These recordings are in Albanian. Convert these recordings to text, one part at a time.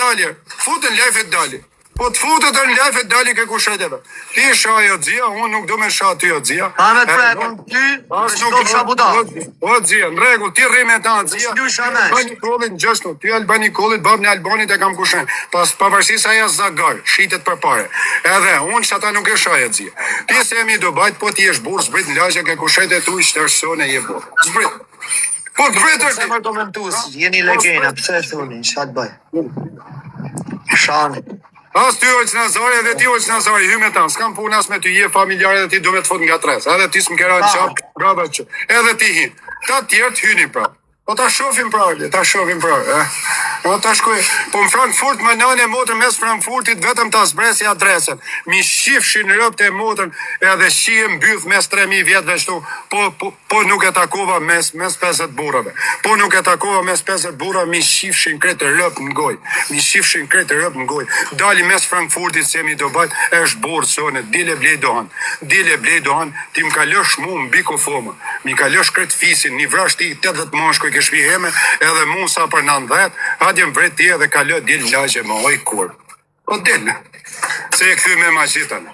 dali. Futen live e dali. Po të futet në live e dali ke kushret e vet. Ti shaj o xia, unë nuk do me sha ty o xia. Pa me të prek, unë ty, As nuk do sha buda. O xia, në rregull, ti rri me ta xia. Lysha mesh. Alban Nikollit gjashtu, ty Alban Nikollit, babën e Albanit e kam kushen. Pas pavarësisht se ai është zagar, shitet për pare. Edhe unë që ata nuk e shaj o xia. Ti se jemi Dubajt, po ti jesh burr, zbrit në lagje ke kushret e tu, që është sonë je burr. Zbrit. Po zbrit Pse është. më komentues, jeni legena, pse thuni, çka të bëj? Shani. As ty Olc Nazari edhe ti Olc Nazari, hy me ta, s'kam punë as me ty, je familjar edhe ti do me të fut nga tres. Edhe ti s'më kera në qafë, brava që. Edhe ti hin. Ta tjerët hyni pra. Po ta shohim pra, le, ta shohim pra. Eh. Po ta shkoj. Po në Frankfurt më nënë e motrën mes Frankfurtit vetëm ta zbresi adresën. Mi shifshin rëpt e motrën edhe shihe mbyth mes 3000 vjetëve ashtu. Po po Po nuk e takova mes mes 50 burrave. Po nuk e takova mes 50 burrave, mi shifshin krejt rëp në gojë. Mi shifshin krejt rëp në gojë. Dali mes Frankfurtit se mi Dubajt, është burrë sone, dil e blej duhan. Dil e blej duhan, ti më kalosh mu mbi kufoma. Mi kalosh krejt fisin, mi vrash ti 80 mashkuj ke shtëpi heme, edhe mu sa për 90, hajde më vret ti edhe kalo dil në lagje më oj kurë. Po del. Se e kthy me magji tani.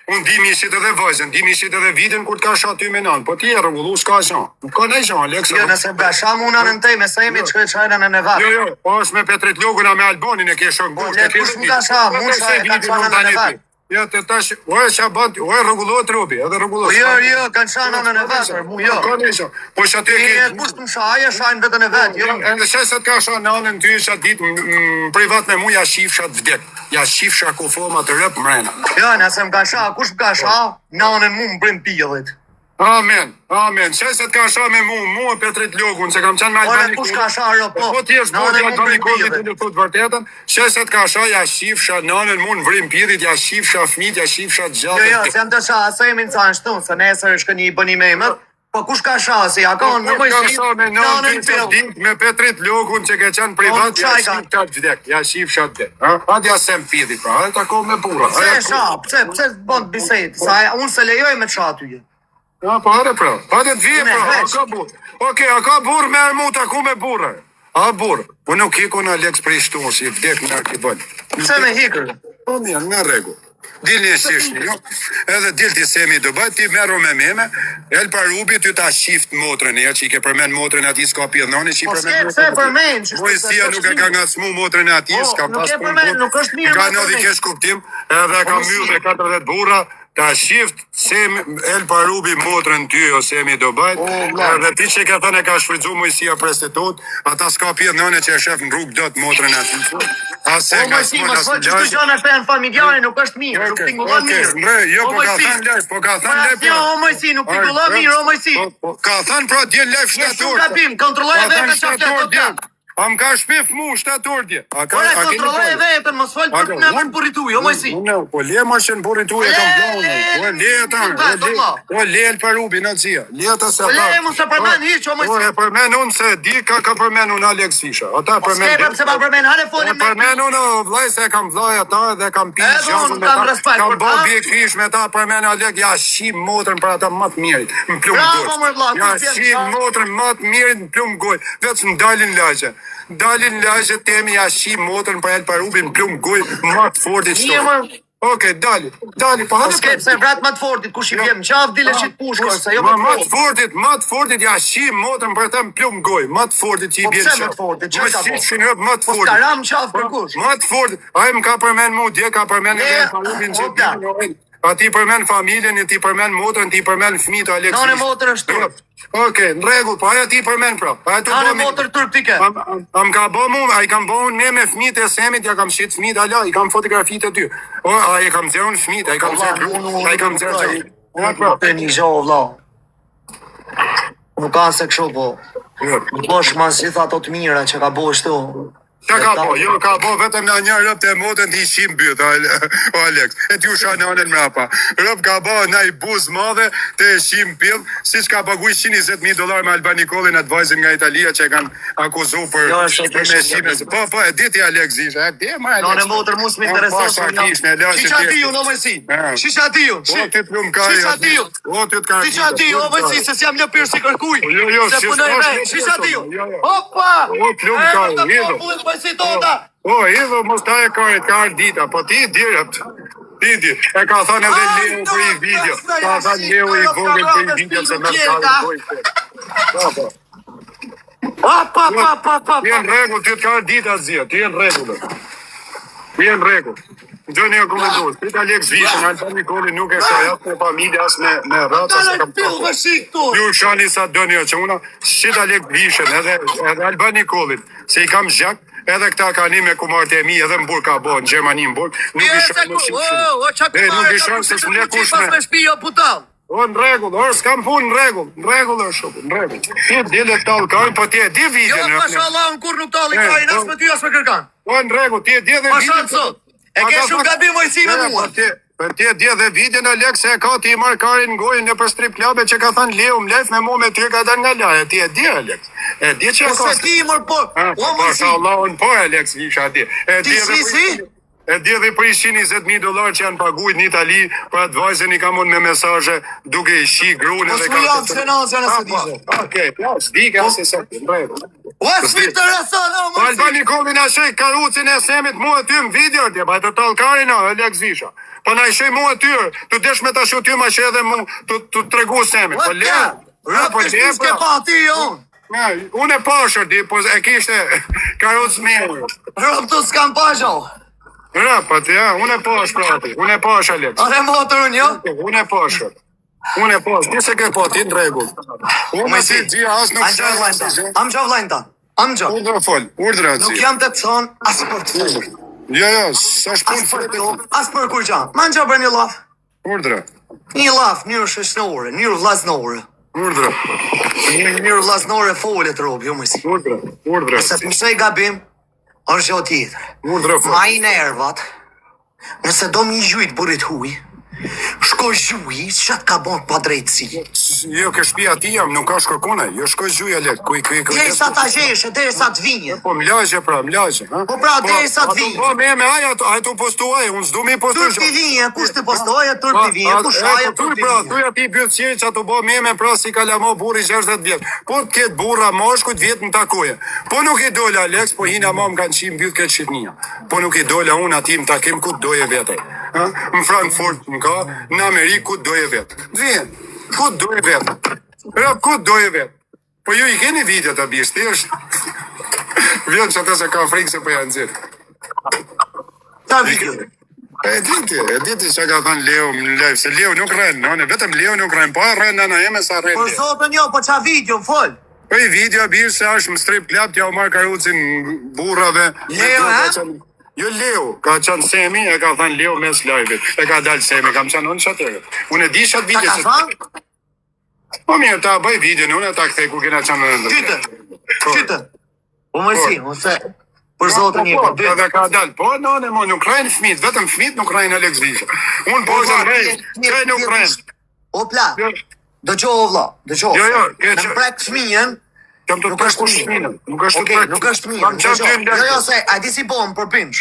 Unë di mi shit edhe vajzën, di mi shit edhe vitën kur të ka sha ty me nanë, po ti e rregullu s'ka gjë. Nuk ka ndonjë gjë, Alex. Jo, nëse më ka sha mu nanën teme, se jemi të shkojë shajna në nevat. Jo, jo, po është me Petrit Logun a me Albanin e ke shok Po, ngushtë. le e ke kush edhe më ka ti. sha, Po, mu tash sha e e ka vitin sha unë nanën e tani vet. ty. Jo, të tash, o e qa bën ti, o e rregullohet robi, edhe Po rregullohet. jo, jo, kanë sha nanën e vet, për mu jo. Ka ndonjë gjë. Po që aty e E ke kush më sha, ai e shajnë vetën e vet, jo. Edhe se se të ka sha nanën ty që atë ditë në në privat me mu ja shifsha të vdek. Ja shifsha kufoma të rëp mrena. Jo, nëse më ka sha, kush më ka sha, nanën mu më brim pillit. Amen, amen. Që se të ka sha me mu, mu e Petrit Logun, se kam qenë me Ore, Albani kush ka sha, ro, po. Po ti je Nanën bërë mu Albani brim Kollit pillit. të thotë vërtetën, që se të ka sha ja shifsha nanën mu në vrim pillit, ja shifsha fëmijët, ja shifsha të Jo, jo, gjatë. se jam të sha, se jemi në ca në shtun, se nesër shkën i bëni me emër, po kush ka sha, se ja ka në Po më ka si, sha me nanën nanën ty që pill. ditë me Petrit Logun që ke qenë privat, Po, ja çaj ka. shifsha të vdek, ja shifsha të vdek. Ha? Hajde ja sem pillit pra, hajde tako me burra. Pse hajde e sha, pse, pse bën bisedë, sa e- unë se lejoj me të sha aty. Ja, po hajde pra. Hajde të vije Unë e pra, a veç. ka burr. Okej, a ka burr me mu taku me burrë. A burr. Po nuk ikun Alex prej shtu, si vdek në arkivol. Pse me hikër? Po mirë, në rregull. Dilni e shishni, jo? Edhe dil ti semi Dubai, ti merru me meme, El Parubi ty ta shift motrën, ja që i ke përmend motrën e atij s'ka pjedhnoni që i Po përmend s'ke motrën pse e atij. përmend, që Mojsia nuk e ka ngacmu motrën e atij, Po, s'ka nuk pas e punë përmend, botë, nuk është mirë Ka me ndodhi përmend. keq kuptim, edhe ka Po, mbyll si? me 40 burra, ta shift Semi El Parubi motrën ty o Semi Dubajt, O, vlla. edhe ti që ke thënë e ka shfrytzu Mojsia prostitut, ata s'ka pjedhnone që e shef në rrugë dot motrën e atij. As e O Mojsi, ngacmon mos as fol në çdo lagje. gjë në janë familjare, nuk është mirë, nuk Okej, tingëllon okej, mirë. mre, jo, O po ka Mojsi, thënë live, po ka Po thënë live. jo, o Mojsi, nuk Ai, tingëllon mirë, o Mojsi. Po, po, ka thënë pra dje live Je 7 shumë orë. gabim, kontrolloje Ka thënë veten çfarë 7 flet orë o dje. plak. A më ka shpif mu 7 orë dje. A ka Ore, a keni kontrolloje folë? veten, mos fol A për ka- në emër burrit tuaj, o Mojsi. Unë, po le ma që në burrin tuaj e kam Le, vëllai. le, Po le ata, le, po le, vëlla. po le El Parubi në xia. Le ata se Po ata. le, mos e përmend hiç, o Po Mojsi. e përmend unë se di ka ka përmend unë Alex Isha. Ata Po s'ke përmend. për pse pa përmend, hale E folim me. përmend unë o, vllai se e kam vllai ata dhe kam pi Edhe gjakun unë me kam ta. respekt Kam për bë ta. bjek fish me ta përmend Alek ja shi motrën për ata më të mirit në plum Bravo, gojë. mor vlla, Ja kush bjen shi qa? motrën më të mirit në plum gojë. Veç më dalin lagje. Dalin lagje temi ja shi motrën për El Parubin në plum gojë më të fortit Mirë, çto. mor. Okej, dali. Dali, po Po hajde. s'ke pse vrat më të fortit, kush i vjen në qafë dile shit pushkën, se jo Ma më më të të fortit, më të fortit ja shi motrën për ta në plum gojë, më të fortit që i Po bjen pse më qafë. të fortit? Çka Më ka bo? shi rëp më të Po fortit. s'ka ram qafë për kush. Më të fort, ai më ka përmend mu dje, ka përmend Ne, edhe El Parubin që o, plak. di, A ti përmend familjen, ti përmend motrën, ti përmend fëmijët e Aleksis. Nane motër është turp. Okej, në rregull, po ajo ti përmend pra. Ajo tu Nane bë me- motër turp ti ke. A, a, a më ka bë mu, a i kam bë unë me me fëmijët e Semit, ja kam shit fëmijët ala, i kam fotografitë aty. O, a i kam nxjerrë unë fëmijët, a i kam Vlla, nxjerrë unë grup, a i kam nxjerrë. Ja, pra. Nuk e një gjë, o vlla. Nuk ka se kështu po. Jo. Nuk bosh mas gjitha ato të mira që ka bo ashtu. Qa ka bo? Jo, ka bo vetëm në një rëp të emotën ti shim byt, o Ale- o Alex. E t'ju sha nanën mrapa. Rëp ka bo na i buz madhe të e shim pill, siç ka paguaj 120.000 dollar me Alban Nikollin atë vajzën nga Italia që e kanë akuzu për Jo, është për me e shime. shim. Po, po, e di ti Alex isha, e di ma Alex. Nane motër mu s'mi Po, intereson. sa kish në lashë. Shisha ti ju, no Mojsi. Ja. Shisha ti ju. Po ti plum ka. Shisha ti ju. Po ti të ka. Shisha ti ju, o Mojsi, se s'jam lëpirë si kërkuj. Jo, jo, Se si punoj s'është vetë. lëpirë, Shisha ti ju. jo, jo. Opa! O, plum E, ka, të hidhu. popullit, po. më si tota. Po, hidhu mos ta e karit, ka ardhë dita, po ti di, ti di, e ka thënë edhe Leo për i video, ka thënë Leo i vogël për i video se merr karin gojë. Po, po. Pa, pa, pa, pa, pa, Ti je në rregull, ti të ka ardhë dita zia, ti je në rregull. Ti je në rregull. Gjë një komentues, ti ta Aleks Vishën, Alban Nikolli nuk e shoh as me familje, as me me racë, as me Pill më si këtu. Ju shani sa doni jo, që una shit Alek Vishën edhe edhe Alban Nikollin, se i kam zhak, edhe këta kanë me kumarët e mi, edhe në burg ka bo, në Gjermani në burg, nuk i shoh më O, shumë. shumë. o, qa E, nuk i kumare, shoh se s'më le kush pas me. me shtëpi, jo budall. O, në rregull, or s'kam punë në rregull, në rregull është shoku, në rregull. Ti dile tallë po ti e di Jo, videon. pasha Allah, unë kur nuk talli E, karin, as po. me ty, as me kërkan. Po në rregull, ti e di edhe Pasha videon. të sot. E ke shumë gabim mojsi me mua. Po ti, po ti e di edhe videon Alex se e ka ti i marr karin në gojën nëpër strip clube që ka thënë Leo mlef me mua me ty ka dalë nga laja, ti e di Alex. E di që e Po ka. se ti mor po, Ha, o po, mojsi. pasha Allahun, po Alex Visha di. E Ti di edhe si, për- si? E di edhe për 120.000 dollar që janë paguajt në Itali, për atë vajzën i kam unë me mesazhe duke i shi gruan Po edhe s'mu jap se nazja nëse Ah, po, dishe. Okej, ja, s'di ka se sa, në rregull. O s'mi intereson, o Po mojsi. Alban Nikolli na shej karucin e Semit mua ty në video atje, pa të tallkarin o Alex Visha. Po na i shej mua ty, tu desh me ta shu ty ma shej edhe mu, tu tu tregu Semit. Po le. Rëp Po të le. shpis ke pra. pa ti, jo. Ja, unë e pashër di, po e kishte karuc mirë. Rëp të s'kam pa gjo. Ra, po ti, ja, unë e pash pra aty, unë e pash Alex. Are motër unë, jo? Unë e pash. Unë e pash, ti se ke po ti në rregull. Unë Mojsi, si di as nuk Am gjo vllajn ta, am gjo vllajn ta, am gjo. Urdhra fol, urdhra Nuk zi. jam të të thonë as për të folur, Jo, jo, s'është as punë për fare. të, as për kurgja. Ma gjo për një laf. Urdhra. Një laf, një shoqënore, një vllaznore. Urdhra. Një mënyrë vllaznore folet rob, jo mojsi. Urdhra, urdhra. Se të mësoj gabim, është gjë tjetër. Urdhra fol. Ma i nervat, nëse do mi gjujt burit huj, shko gjuj, që të ka bon pa drejtësi. Jo, ke shtëpia ti jam, nuk ka shkërkune. Jo, shkoj gjuj Alek, ku i ku i ku. Deri sa ta gjesh, deri sa të vinje. Po mlazhe pra, mlazhe, ha? Po pra, derisa të vijë. Po me me ai ato ai tu postu ai, unë s'du mi postu. Turp i vinje, kush të postoje, turp i vinje, kush shaje, po turp i pra, vinje. thuj aty pyetësirit që ato bë meme pra si kalamo burri 60 vjet. Po të ketë burra moshkut vjet në takoje. Po nuk i dola Alex, po hina më më kanë qi mbyll këtë shitnia. Po nuk i dola unë aty në takim ku doje vetë. Ha? Në Frankfurt në ka, në Amerikë ku doje vetë. Vjen, ku doje vetë. Pra ku doje vetë. Po ju i keni videot a bish, thjesht vjen që ata se ka frikë se po janë nxjerr. Ta video. E di ti, e di ti çka ka thënë Leo në live, se Leo nuk rren, no, vetëm Leo nuk rren, po e rren nana jeme sa rren. Për Leo. zotën jo, po qa video, fol. Po i video bir se është në strip club, t'ja u marr karucin burrave. Leo, Ka ha? qenë- Jo Leo, ka qenë Semi, e ka thënë Leo mes live-it. E ka dalë Semi, kam qenë unë çatëherë. Unë e di çat Ta video ka se thënë? Po mirë, ta bëj videon, unë e ta kthej kur kena qenë në ndërtesë. Qytë, Po. qytë. O mojsi, ose për zotën Po, je, po, edhe ka dalë. Po, no, ne, mo, nuk rrejnë fëmijët, vetëm fëmijët nuk rrejnë Alex Visha. Unë po, vlla, po, rrejnë, ti- që nuk ti- rrejnë. O pla, Jo. dëgjoj o vlla, dëgjoj. Jo, jo, ke Në që- prek fëmijën, Jam të nuk prek është kush mirë. fëmijën, nuk është të Okej, prek. nuk është mirë. Kam qenë dëgjoj. ty në Jo, jo, se a di si bën për pinch.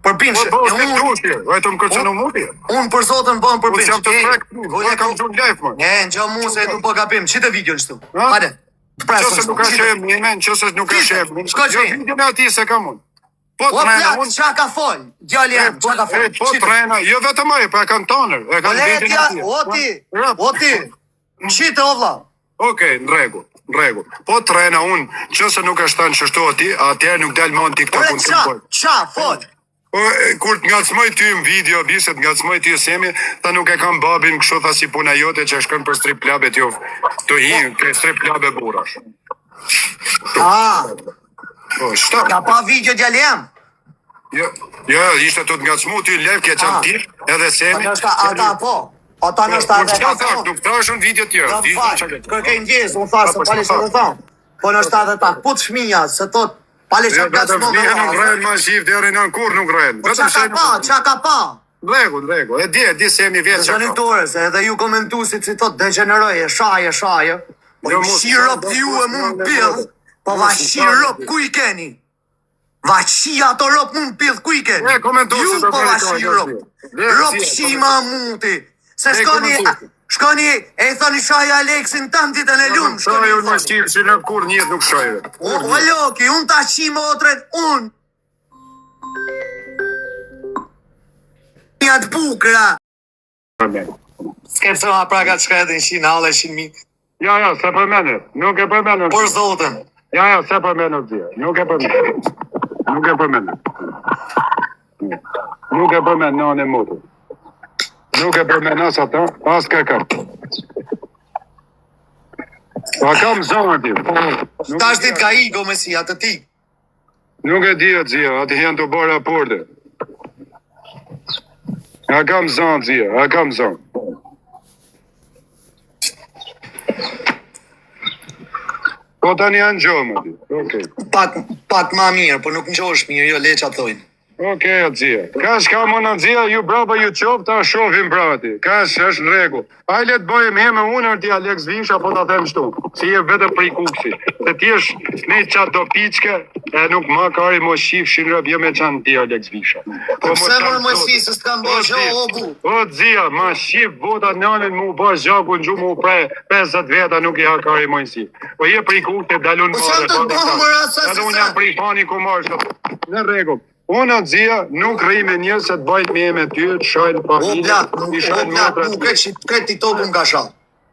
Për pinch. Po, po, e se unë dushi, vetëm kërcënu muti. unë për zotën bën për Unë pinch. jam të Ej, prek, goja po kam tu- qenë live, më. Ne, në mu se tu po gabim. Qite videon këtu. Ha? Hajde. Të presëm. Nëse nuk është e mime, nëse nuk është e mime. Shko Jo, që- videon e atij se kam unë. Po O trena plak, unë. qa ka fol? Djali jam, qa ka fol? E, po Qite. trena, jo vetëm ai, po e kanë tonër, e O kanë le videon e tja, atij. o ti, Ja. o ti. Qite o vlla. Okej, në rregull, në rregull. Po trena unë, nëse nuk është thënë çështu aty, atëherë nuk dal më në TikTok Ore unë qa, s'm bëj. qa, fol. Po e, kur të ngacmoj ty në video, bise të ngacmoj ty Semi, tha nuk e kam babin kështu tha si puna jote që shkon për strip clubet jo, të hin ke strip clube burrash. Ah, Po, shta. ka pa video djali jam. Jo, jo, ishte të të ngacmu ty në live ke qenë Ah. ti, edhe Semi. Ata ata po. Ata Po, nështë po, ata çka thash, nuk thash unë video tjera. Jo, Di fal, çka ke. kërkej ndjesë, unë thash se Po, pale s'ka që të thonë. Po në shtatë ta put fëmija, se thot, pale Jo, që ka vetëm smonë. fëmija nuk rren ma shif deri në kur nuk rren. Po qa Vetëm ka se pa, qa ka pa? Rregull, rregull. E di, e di Semi vetë çka. Dëgjoni ka. tore, se edhe ju komentuesit si thot degeneroj, e shaje, shaje. Po Jo, ju mos- shi rob ju e mu më pill. Po va shi rob ku i keni? Va shi ato rob mu më pill ku i keni? E, komentuesit Ju do po va kërkojnë, shi jo, rob. si. Rob Si, shi ma muti. Se E, shkoni, komentuesit. shkoni, e thoni shaje Aleksin tam ditën e lumë, shkoni. Shoj i unë më thoni. shif si në kur njerëz nuk shojë. O, o Loki, unë ta qi motren, unë. Çuna të bukura. Amen. S'ke pse ma pra ka të shkretin, shin halle, shin mi. Ja, ja, se përmendet. Nuk e përmendet. Për zotën. Ja, ja, se përmendet zia. Nuk e përmendet. Nuk e përmendet. Nuk e përmend në e motur. Nuk e përmend as ata, as kërkën. Pa kam zonë ti. Nuk, Tash ti ka iko me si atë ti. nuk e di atë zia, atë janë të bërë raporte. A kam zonë zia, a kam zonë. Po tani janë gjomë aty. Okej. Pak pak ma mirë, po nuk ngjohesh mirë, jo le ç'a thonë. Okej, Atzia. Kash ka më Atzia, ju brapa ju qoftë, ta shohim pra aty. Kash është në rregull. Ai le të bëjmë he me unë ti Alex Visha, po ta them kështu. Si je vetëm prej Kukësi. Se ti je me çat do piçke, e nuk ma kari mo shifshin rob jo me çan ti Alex Visha. Po mo pse çan mor më zoti. si, se s'kam O bërë gjë zia, o bu. o zia, ma shif bota nanën mu bë gjaku në gjumë u pre 50 veta nuk i ha kari mo si. Po je prej Kukësi dalun Po çan marrë, të po bë mor asa Edhe se unë sa. jam prej fani ku marrë sot. Në rregull. Unë atë zia nuk rri me njerëz se të bëjnë me me ty, të shajnë O familjen, plak, nuk i o shajnë plak, motrat. nuk krejt shi- krejt TikToku më ka sha.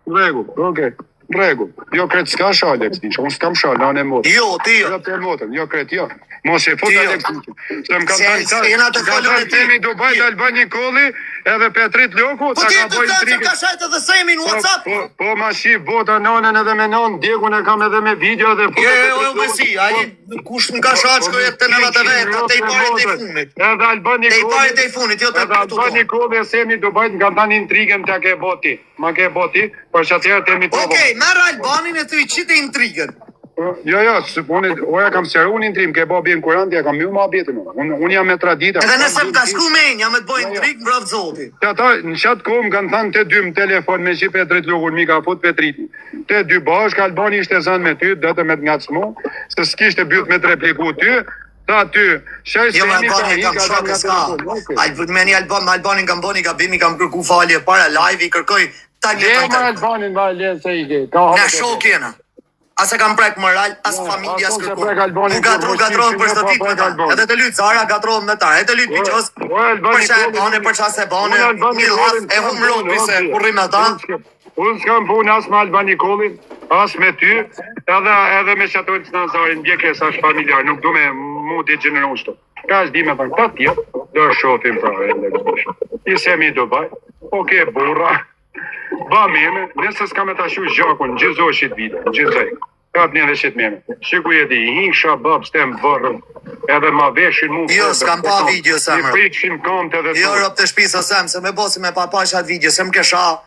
Në rregull, okej. Në rregull. Jo kret s'ka sha Alex Disha, unë s'kam sha nanë e motrën. Jo, ti jo. Jo të motrën, jo kret jo. Mos e fut Ti jo. Alex Disha. Se më kanë Se thënë se këta, jena të më kanë folur me thënë ty. temi Dubai të Alban Nikolli, edhe Petrit Loku, Po ta ti ka e të bërë thënë që intrigën. ka shajtë edhe semin në Po, WhatsApp. po, po ma shif bota nanën edhe me nanë, djegun e kam edhe me video edhe Jo, fut jo, e jo, Petrit me Lokun. si, ai kush më ka Po, sha po, shkoj te nënat e vet, te i pari te i fundit. Edhe Alban Te i Nikolli, pari te i fundit, jo te edhe këtu Alban tonë. Nikolli e Semi Dubajt nga thënë intrigën ta ke boti. Ma ke boti, për që atëherë temi të Okej, merr Albanin e thuj qite intrigën. Jo, jo, së unë, oja kam sqaruar unë intrim, ke bë bjen kurant, ja kam mbyll muhabetin. Unë unë unë jam me tradita. Edhe kam nëse më mbyll ka gjithë. shku menja me të bëj Jo, jo. intrigë, mbraf zoti. Që ata në qatë kohë më kanë thënë të dy në telefon me që Petrit Lukun, mi ka fut Petriti. Të dy bashkë, Albani ishte zënë me ty, do të me të ngacmu, se s'kishte byt me të repliku ty, tha ty, shaj Jo, me Semi ka Albanin i kam ka shok dalë e nga s'ka. telefoni. Okej. Al me një Alban, me Albanin kam bën i gabim, i kam kërku falje para live, i kërkoj ta Le një më të Albanin, ba, le se i ke. Ka Na hapet e shok jena. As e kam prek moral, as Jo, familja, as as unë se kërkun. prek Albanin Mu gatro, kur, mos gatrohen qifshin për jo çdo pa ditë me prek ta. Albanin. Edhe të lyt Zara gatrohen me ta, edhe të lyt O, Biqos, o Alban për ç'a e Nikolli, bane, për ç'a se bane, unë Alban një llaf Nikollin e s'kam hum punë, robi o se zia. ku rri me ta. Unë s'kam unë s'kam punë as me Alban Nikollin, as me ty, edhe edhe me Shaton Nazarin, bje sa është familjar, nuk du me mu degeneru kështu. Ka është di me thënë, këta tjerë, do e shohim pra, e Alex Bisha. I semi i Dubai, oke burra, ba meme, nëse s'ka me ta shu gjakun, gjithzoj shit vite, gjithzoj. Kap një dhe shit meme. Shiku jeti, i hingsha bab stem vërrëm, edhe ma veshin mu Jo, përbër, s'kam pa video I semër. pritshin kamët edhe Jo, duart. rob të shtëpisë o sem, se me bosi me pa pash atë video, se më ke sha.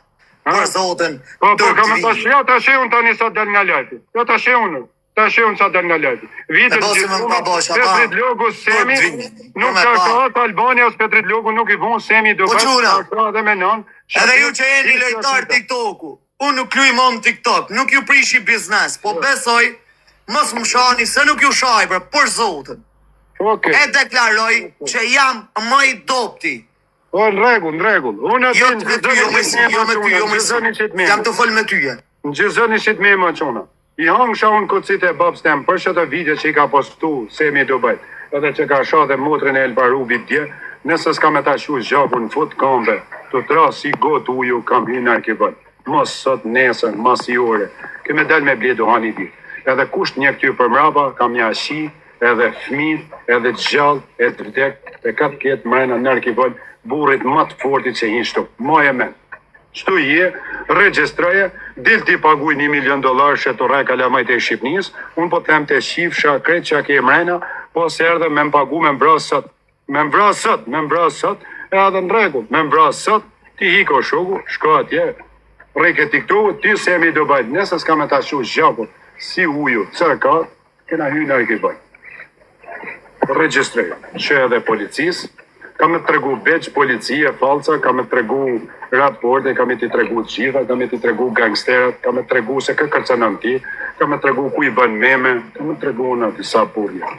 Për zotin, Po, po, turp kam të ta vi. shë, ja, ta shë unë tani sa del nga lajti. Ja, ta shë unë. Ta shë unë sa del nga lajti. Vitet E bosi më pa bosh ata. Petrit Logu, Semi, Turp të vi. nuk Me ka pa. ka Albania, as Petrit Logu nuk i von Semi do Po, çuna. ka edhe me nën. Edhe ju që jeni lojtar TikToku, unë nuk luj më në TikTok, nuk ju prishi biznes, po besoj, mos më shani se nuk ju shaj, bre, për zotin. Okej. E deklaroj që jam më i dopti. Po, në rregull, në rregull. Unë aty Jo në me ty, jo me si, jo me ty, jo me si. Jam të fol me ty. e. Në gjithzëni shit me më qona. I hangsha unë kocit e babës tem për që të video që i ka postu Semi Dubajt, edhe që ka sha dhe motrën e Elbarubit dje, nëse s'ka me ta shu gjakun në fut kambe, të tra si gotë uju kam hy në arkivol. Mos sot, nesër, mas i ore. Keme dal me ble duhani di. Edhe kush një këty për mrapa, kam një shi, edhe fëmijë, edhe të gjallë, edhe të vdek, e ka të ketë mrena në arkivol burrit më të fortit që hinë shtu. Maje men. Qëtu je, regjistroje, dil ti paguaj 1 milion dollar që të rre kalamajt e Shqipënisë, unë po të them të shifsha krejt që ke mrena, po se erdhe me më pagu me mbra sot. Me mbra sot, me mbra sot, edhe në rregull, me mbra sot, ti hiko shoku, shko atje, rreke ti këtu, ti semi do bajt, nëse s'ka me ta shu gjakun, si uju, cërka, kena hy në arkivol regjistroj, që edhe policisë, ka me të tregu veç policie, falca, ka me të tregu raporte, ka me të tregu të gjitha, ka me të tregu gangsterat, ka me të tregu se kë kërcënon ti, ka me të tregu ku i bën meme, ka me të tregu unë aty sa burje.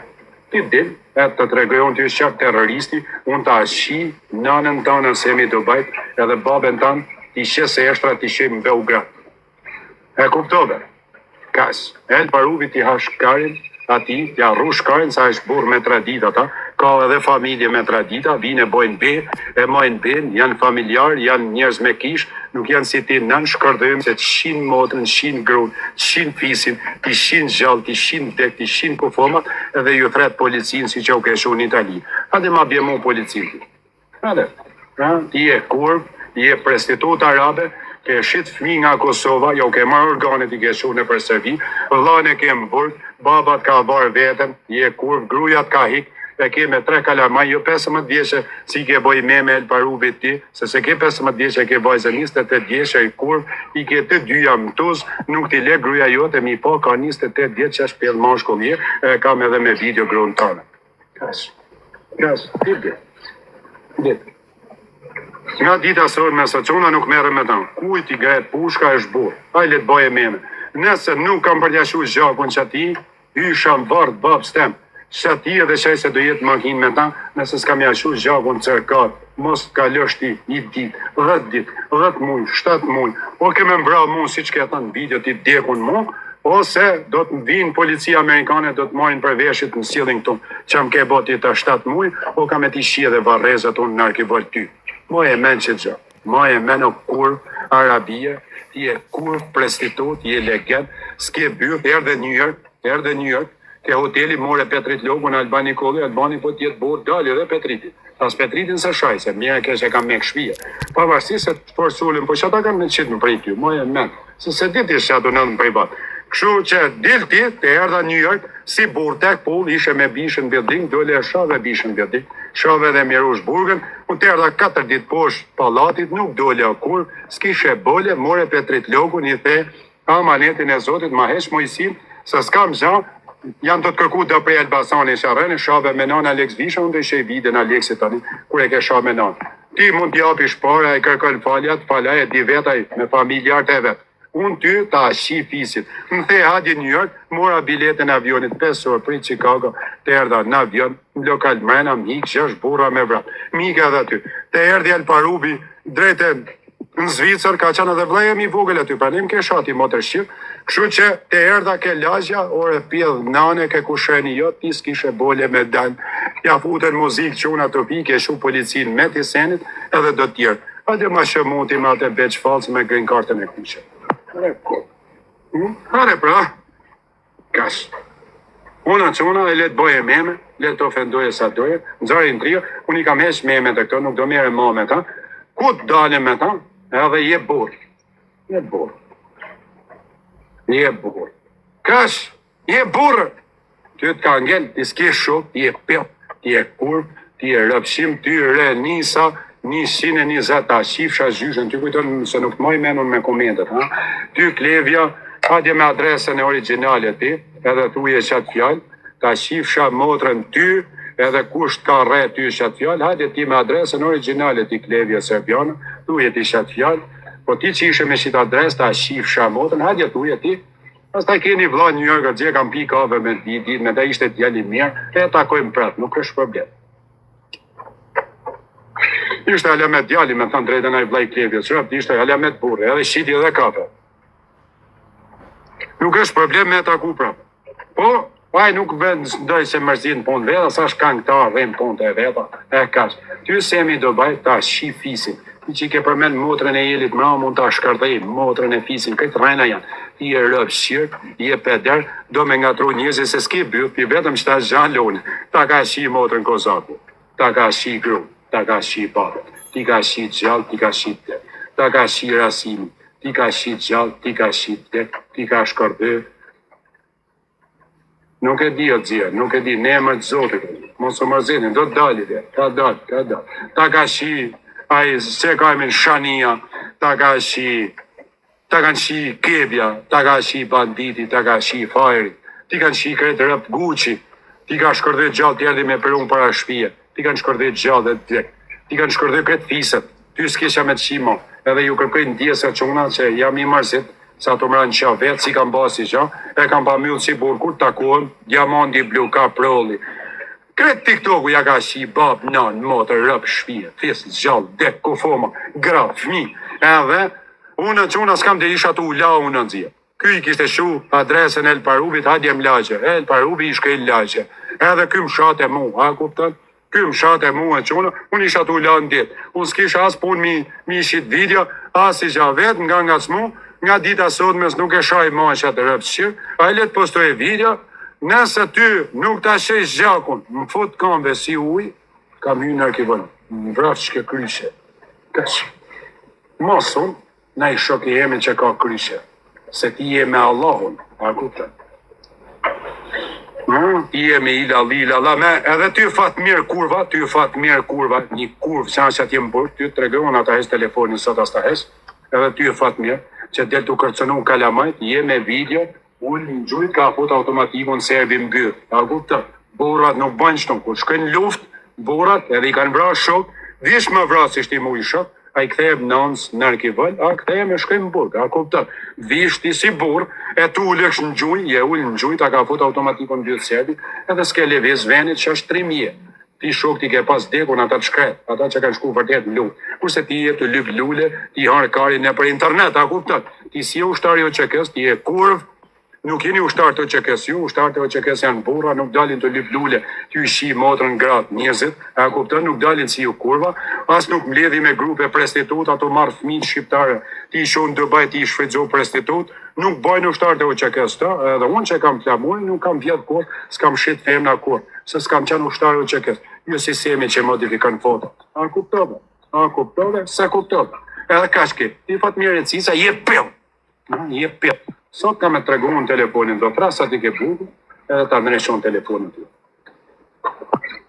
Ti dil, e të tregoj unë ty është qartë terroristi, unë ta shi nanën tënë në Semi Dubajt, edhe babën tënë, ti shë se eshtra ti shë në Beograd. E kuptove? Kas, El Paruvi ti hash karin, ati, ja rrush karin, sa është burr me traditë ata, Ka edhe familje me tradita, vijnë e bojnë be, e majnë benë, janë familjarë, janë njerëz me kishë, nuk janë si ti nën shkërdhym se të shin motrën, të shin grun, të shin fisin, t'i shin gjallë, t'i shin vdek, t'i shin kufomat edhe ju thret policinë si që u ke shu në Itali. Hajde ma bje mu policinë ti. Hajde. Ha, ti je kurvë, je prostitutë arabe, ke shit fëmijë nga Kosova, ja u ke marrë organet i ke çu nëpër Serbi, vëllain e ke në burg, baba të ka varë veten, je kurvë, gruaja të ka hik, e ke me tre kalamaj, jo 15 vjeçe, si ke boj meme El Parubit ti, se se ke 15 vjeçe, e ke vajzën 28 vjeçe, i kurvë, i ke të dyja në tuz, nuk t'i le gruaja jote mi pa, ka 28 vjeç që është pjellë mashkull je, e kam edhe me video gruan tënde. Kaq. Kaq, ti bje. Bje. Nga dita sot me çuna nuk merrem me ta. Kujt i ngret pushka është burrë. Ai le të bëjë meme. Nëse nuk kam për t'ja shu gjakun qatij, hysha në varr të babës tem. Qatij edhe qaj se do jetë makinë me ta, nëse s'kam ja shu gjakun cërkat, mos të kalosh ti një ditë, 10 ditë, 10 muj, 7 muj, o ke me m'vra mu siç ke thënë në video ti vdekun mu, Ose do të më vijnë policia amerikane do të marrin për veshit të më sjellin këtu ça më ke bo ti tash 7 muj o kam me t'i shi edhe varrezat unë në arkivol ty maje men qit gja maje men o kurvë arabie ti je kurvë prostitutë je legen s'ke byth erdhe New York erdhe New York ke hoteli more Petrit Lokun Alban Nikolli Albani po të jetë burrë dali edhe Petriti as Petritin s'e shaj se mirë e keq e kam me shpije pavarësisht se të forculën po çata kanë me qit më prej ty maje men Se s'e di ti çka do ndodh në privat. Kështu që dil ti, te erdha në New York, si burrë tek pull, ishe me bishën në building, dole e shave bishën në building, shave edhe Mirush Burgën, unë të erdha katër ditë poshtë pallatit, nuk dole o kurvë, s'kishe bole, more Petrit Lokun, i the, amanetin e Zotit, ma heq Moisin, se s'kam gja, janë të të kërku do prej Elbasanit që rrene, shave me nënë Aleks Visha, unë do i shej videon Aleksit tani, kur e ke sha me nënë. Ti mund t'i japish para, ai kërkon falje, të fal ai e di vet ai me familjarët e vet. Unë ty ta shi fisin. Më the hajde New York, mora biletën e avionit 5 orë prej Chicago, të erdha në avion, në lokal mrena, më hik gjashtë burra me vrap. Më hik edhe aty. Të erdhi El Parubi drejt e në Zvicër, ka qenë edhe vëllai im i vogël aty, pra ne më ke shati motër shqip. Kështu që te erdha ke lagja, ore pjell nane ke kusheni jot, ti s'kishe bole me dal. Ja futën muzikë çuna të pike, shu policinë me tisenit edhe do tjerë. Hajde ma shëmuti me atë beq fallc me green cardën e kuqe. Hare, hmm? Hare pra. Kaq. Unë çuna e le të bëje meme, le të ofendoje sa doje, nxarin trio, unë i kam heq memet e këto, nuk do merrem më me ta. Ku të dalim me ta? Edhe je burr. Je burr. Je burr. Kaq, je burr. Ty të ka ngel, ti s'ke shok, ti je pjell, ti je kurv, ti je rëpshim, ty re nisa, 120 ta qifsha gjyshën, ty kujton se nuk të maj menun me komentet, ha? Ty Klevja, hajde me adresën e origjinale ti, edhe thuje qatë fjalë, ta qifsha motrën ty, edhe kush të ka rre ty qatë fjalë, hajde ti me adresën origjinale ti Klevja Serbiana, thuje ti qatë fjalë, po ti që ishe me qitë adresë, ta qifsha motrën, hajde thuje ti, Pastaj keni vlla në New York atje kam pi kafe me di ditë me ta ishte djalë i mirë, e takojmë prap, nuk është problem. Ishte alamet djali, me thënë drejtën ai vllai Klevjes, rëpt, ishte alamet burrë, edhe shiti edhe kafe. Nuk është problem me taku prap. Po, ai nuk mendoj se mërzit në punë veta, sa është këngëtar dhe në punë të veta, e kaq. Ty Semi Dobaj ta shi fisin. Ti që i ke përmend motrën e Elit mra, mund ta shkërdhej motrën e fisin, këtë rrena janë. Ti je rëp shqirt, je peder, do me ngatru njerëzit se s'ke byth, ti vetëm qëta gja lone. Ta ka shi motrën Kozaku, ta ka shi gru, ta ka shi babën, ti ka shi gjallë, ti ka shi vdek. Ta ka shi Rasimi, ti ka shi gjallë, ti ka shi vdek, ti ka shkërdhy, Nuk e di o xia, nuk e di, në emër të Zotit. Mos u mërzitni, do të dali dhe, ka dal, ka dal. Ta ka shi, ai se ka emrin Shania, ta ka shi, ta kanë shi Kebja, ta ka shi banditi, ta ka shi Fajri, ti kanë shi krejt rëpt Gucci, ti ka shkërdhy gjallë, ti erdhi me perun para shtëpie, ti kanë shkërdhy gjallë dhe vdek. Ti kanë shkërdhy krejt fiset. Ty s'ke ça me të shi mo. Edhe ju kërkoj ndjesë çuna që jam i mërzit, se ato më ranë qafë vetë, si kam ba si gja, e kam pa myll si burr kur takohem, diamanti blu kaprolli. Krejt TikToku ja ka shi bab, nan, motër, rëp, shpije, fis, gjallë, dek, kufoma, gra, fmi. Edhe unë çuna s'kam të isha tu u la unë nxjerr. Ky i kishte shu adresën El Parubit, hajde më lagje. El Parubi i shkoi në lagje. Edhe ky më shate mu, a kupton? Ty më shate mua çuna, unë isha tu la në det. Unë s'kisha as punë mi mi shit video, as isha vet nga ngacmu, nga dita sotme nuk e shaj ma qatë rëpshqir, ai le të postoj video, nëse ty nuk ta qesh gjakun, më fut kambe si ujë, kam hy në arkivol, më vrafsh ke kryshe. Kaq. Mos unë, naj shok i jemi që ka kryshe, se ti je me Allahun, a kupton? Mm, ti je me ila lila la me edhe ty Fatmir kurva, ty Fatmir kurva, një kurvë që është atje në burg, ty të tregoj unë ata heq telefonin sot as ta heq, edhe ty Fatmir, që del tu kërcënu kalamajt, je me video, ul në gjujt ka fut automatikun serbi në byth, a kupton? Burrat nuk bëjnë shtu, kur shkojnë në luftë, burrat edhe i kanë vrarë shok, vish më vrasish ti mu i shok, a i kthehem nënës në arkivol, a kthehem e shkojmë në burg, a kupton? Vish ti si burr, e tu ulesh në gjuj, je ul në gjuj, ta ka fut automatikun në byth serbi, edhe s'ke lëviz venit që është trim je. Ti shok ti ke pas dekun ata të shkret, ata që kanë shku vërtet në luftë. Kurse ti je tu lyp lule, ti har karin nëpër internet, a kupton? Ti si je ushtar i UÇK-s, ti je kurv, nuk jeni ushtar të UÇK-s, ju ushtarët e UÇK-s janë burra, nuk dalin tu lyp lule, ty i shi motrën gratë, njerëzit, a kupton, nuk dalin si ju kurva, as nuk mbledhi me grupe prostituta tu marr fëmijët shqiptare, ti i çon në Dubai, ti i shfrytëzo prostitut, nuk bajnë ushtarët e UÇK-s të, edhe unë që kam flamurin, nuk kam vjedh kurrë, s'kam shit femna kurrë, se s'kam qenë ushtar i UÇK-s. Ju sistemi që modifikon fotot. A kuptove? A kuptove? Se kuptove. Edhe kaq ke. Ti Fatmir e Cica je pill. Ha, je pill. Sot kam me tregu unë telefonin, do thras aty ke buku, edhe ta ndryshon telefonin ty.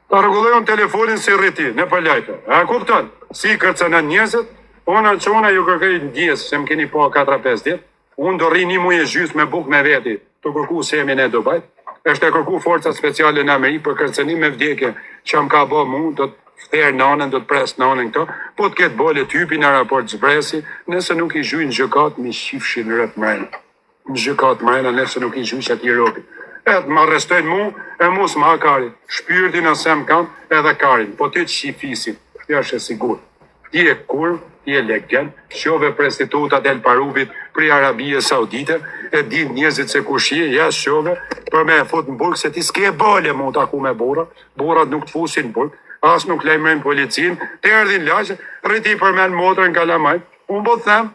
Ta rregulloj unë telefonin si rriti, në përlajtë. A kupton? Si kërcënon njerëzit, unë çuna ju kërkoj ndjesë, se më keni pa 4-5 ditë, unë do rri një muj e gjysë me buk me veti, të kërku semin e Dubajt, është e kërku forcat speciale në Amerikë për kërcënim me vdekje, që më ka bo mu, do të ther nanën, do të pres nanën këto, po të ketë bole të hypi në aeroport zbresi, nëse nuk i zhyjnë në gjykatë, mi qifshin rëp mrena. Në gjykatë mrena, nëse nuk i zhyjnë që ati robi. Edhe më arrestojnë mu, e mu s'më ha kari. Shpirtin ose më kam, edhe karin, po ti të qifisin, kjo është e sigurt. Ti je kurv, ti je legen, shove prostitutat El Parubit prej Arabie Saudite, e din njerëzit se kush je, ja shove, për me e fut në burg, se ti s'ke bole mu taku me burra, burrat nuk të fusin në burg, as nuk lajmërojnë policinë, të erdhin lagje, rri ti përmend motrën kalamaj, unë po të them,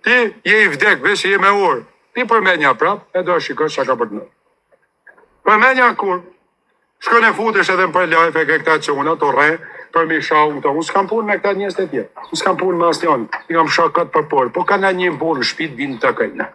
ti je i vdek, veç je me orë, ti përmendja prap, e do shikosh çka ka për të ndodhur. Përmendja kur, Shkon e futesh edhe në për live e ke këta çuna të rre për mi sha unë këta. Unë s'kam punë me këta njerëz të tjerë. Unë s'kam punë me asnjërin. I kam sha këtë për por. Po kanë një burrë në shtëpi të vinë të këjnë.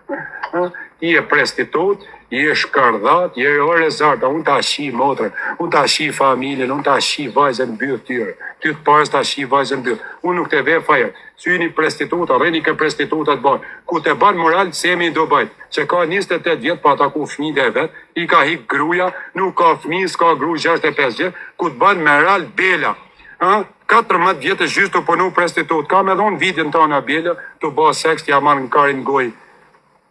Ë? Ti je prostitut, je shkërdhat, je ore zarta, unë ta shi motrën, unë ta shi familjen, unë ta shi vajzën në byth tyre. Ty të parës ta shi vajzën në byth. Unë nuk të ve fajer. Syni prostituta, rrini ke prostitutat bën. Ku të ban moral Semi i Dubajt, që ka 28 vjet pa taku fëmijët e vet, i ka hik gruaja, nuk ka fëmijë, s'ka gru 65 vjet, ku të ban moral Bela. Ë? 14 vjet e gjysë tu punu prostitut. Kam edhe unë videon tana Bela, tu bë seks, t'ja marrë në karin gojë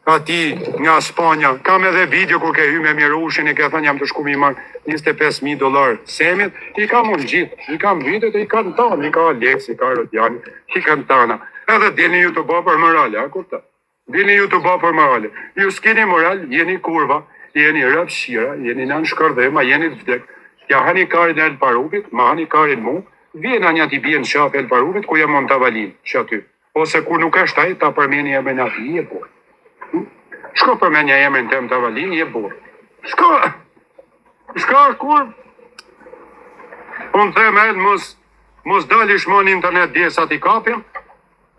ati nga Spanja. Kam edhe video kur ke hy me Mirushin e ke thënë jam tu shku mi marr 25.000 dollar Semit. I kam unë gjithë, i kam videot e i kam tanë, i ka Alex, i ka Rodiani, i kam tana. Edhe dilni ju tu bë për morale, a kupton? Dilni ju tu bë për morale. Ju s'keni moral, jeni kurva, jeni rëpshira, jeni nën shkërdhema, jeni të vdek. Ja hani karin e El Parubit, ma hani karin mu, vjen anja t'i bjen qafë El Parubit, ku jam unë tavolinë, që aty. Ose kur nuk është ai, ta përmeni emrin atij, je burrë. Hm? Shko përmenja emrin tem tavolinë, je burrë. Shko, shko kur, unë them el, mos, mos dalish më në internet djesa t'i kapim,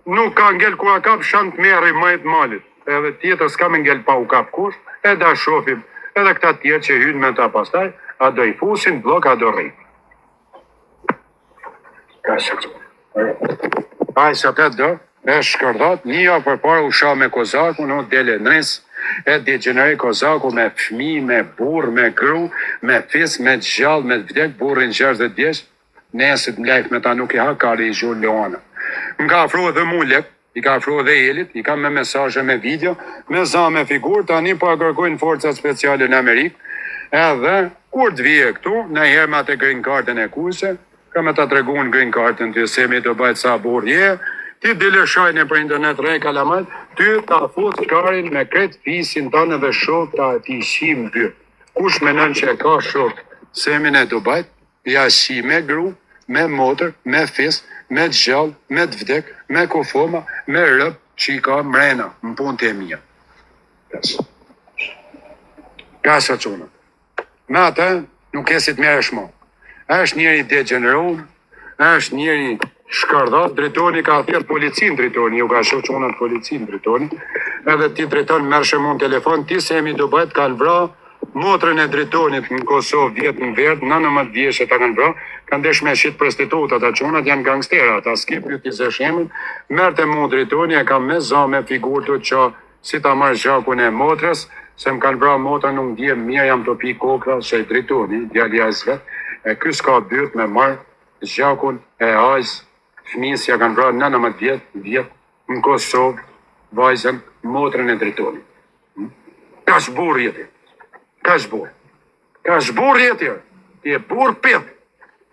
nuk ka ngel ku a kap shan të merri më të malit. Edhe tjetër s'ka me ngel pa u kap kush, e da shofim, edhe këta tjerë që hynë me ta pastaj, a do i fusin bllok, a do rrinë. Ai sa të do, e shkërdhat, një javë përpara u sha me Kozakun, o dele nis, e degjeneroi Kozaku me fëmijë, me burrë, me gru, me fis, me të gjallë, me të vdek, burrin 60 vjeç, nesër të mlajf me ta nuk i ha kari i gjuhë Luana. Më ka afru edhe mu lek, I ka afru edhe Elit, i kam me mesazhe, me video, me za, me figurë, tani po e kërkojnë forcat speciale në Amerikë, edhe kur të vije këtu, nëjherë me atë green cardën e kuqe, ka me ta tregu unë green cardën ty, se mi do bëjt sa burrë je, ti dile shajnë për internet rrej kalamajt, ty ta fut karin me krejt fisin tënë dhe shok ta ti qim by. Kush menon që e ka shok Semin e Dubajt? Ja qi me gru, me motër, me fis, me të gjallë, me të vdek, me kufoma, me rëb që i ka mrena në punët e mia. Kaq. Kaq o çuna. Me atë nuk ke si të merresh mo. Është njeri degjenerum, është njeri shkërdhat, Dritoni ka thirr policinë Dritoni, ju ka shoh çunat policinë Dritoni. Edhe ti Driton merrshe mu në telefon, ti se jemi Dubajt kanë vra motrën e Dritonit në Kosovë vjet në verë, 19 vjeçe ta kanë vra, kanë desh me shit prostituta, ata çunat janë gangstera, ata s'ke pyet ti zësh emrin, merrte mu Dritoni e kam me za me figurë të qa Si ta marr gjakun e motrës, se më kanë vra motrën nuk ndihem mirë jam tu pi kokra se Dritoni, djali i ajës vet, e ky s'ka byth me marr gjakun e ajës fëmijës ja kanë vra 19 vjet në Kosovë vajzën motrën e Dritonit. Kaq burrë je ti. Kaq burrë. Kaq burrë je ti. Ti je burrë pidh.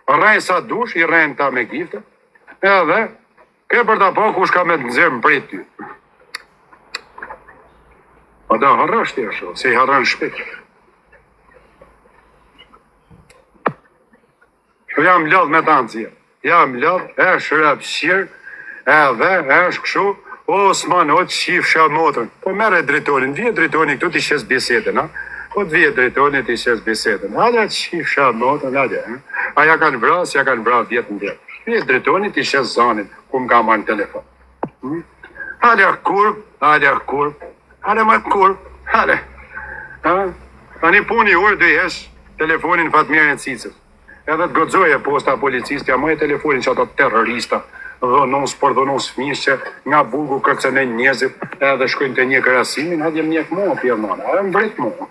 Rrej sa dush, i rrejnë ta me gifte. Edhe Ke për ta pa kush ka me të nxjerr në pritë ty. Pa da harrosh ti ashtu, se i harron shpejt. Jam lodh me ta nxjerr. Jam lodh, është rëp qirë, edhe është kështu, o Osman, o të qifsha motrën. Po merre Dritonin, vije Dritoni këtu t'i qes bisedën, a? Po të vije Dritoni t'i qes bisedën. Hajde të qifsha motrën, hajde. A ja kanë vra, s'ja kanë vra vjet në vjet. Vije Dritoni t'i qes zanin, ku më ka marrë në telefon. Hmm? Hajde kurv, hajde kurv, hajde më kurv, hajde. Ha? Tani puni urë do i hesh telefonin Fatmirin e Cicës. Edhe të guxojë posta e policisë t'ia marrë telefonin që ata terrorista dhunus përdhunus fëmijësh që nga burgu kërcënojnë njerëzit edhe shkojnë te mjek Rasimin hajde mjek mua pjellmana e mbrit mua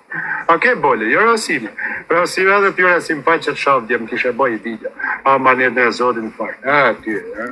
a ke bole jo Rasimi Rasimi edhe ty Rasim pa që të shaf dje më kishe bë i video amanetin e Zotit më fal e ty e.